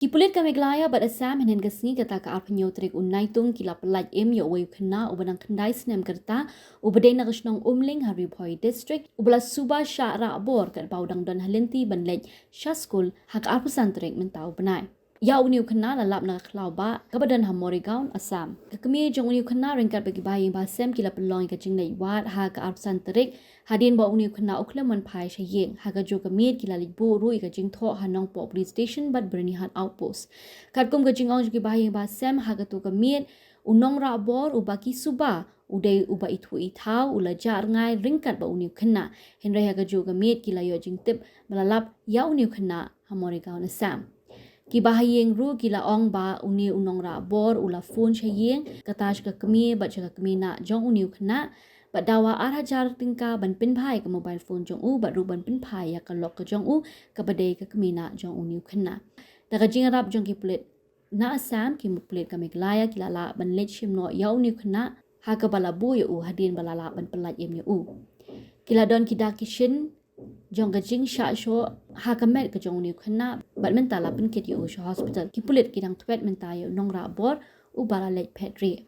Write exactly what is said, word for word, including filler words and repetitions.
Ki pulit ka Meghalaya bad Assam hynnin ka sngi, kata ka arphew hynñiew tarik u Naitung, ki la pyllait im ïa uwei u khynnah uba dang khyndai snem ka rta, uba dei na ka shnong Umling ha Ri Bhoi District, uba la suba shah rah bor katba u dang don ha lynti ban leit sha skul ha ka arphew san tarik mynta u bnai. Ïa une u khynnah la lap na ka khlaw bah kaba don ha Morigaon, Assam. Ka kmie jong une u khynnah ryngkat bad ki bahaïing bahasem ki la pynlong ïa ka jingleit wad ha ka arphew san tarik, hadien ba une u khynnah u khlem wan phai sha ïing. Ha kajuh ka miet ki la leit buh ruh ïa ka jingthoh ha Nongpoh Police Station bad Byrnihat Outpost. Katkum ka jingong jong ki bahaïing bahasem, ha katu ka miet u nongrah bor uba ki suba u dei uba ithuh ithaw, u la jah rngai ryngkat bad une u khynnah. Hynrei ha kajuh ka miet ki la ïoh jingtip ba la lap ïa une u khynnah ha Morigaon, Assam. Ki bahaïing ruh ki la ong ba une u nongrah bor u la phone sha ïing, kata sha ka kmie bad sha ka kmie nah jong une u khynnah, bad dawa ar hajar tyngka ban pynphai ïa ka mobile phone jong u, bad ruh ban pynphai ïa ka lok ka jong u, kaba dei ka kmie nah jong une u khynnah. Da ka jingïarap jong ki pulit na Assam, ki pulit ka Meghalaya ki la lah ban leit shim noh ïa une u khynnah, ha kaba la buh ïa u hadien ba la lah ban pyllait im ïa u. Ki la don ki dak ki shin jong ka jingshah shoh ha ka met ka jong une u khynnah, bad mynta la pynkit ïa u sha hospital. Ki pulit ki dang thwet mynta ïa u nongrah bor uba la leit phet rieh.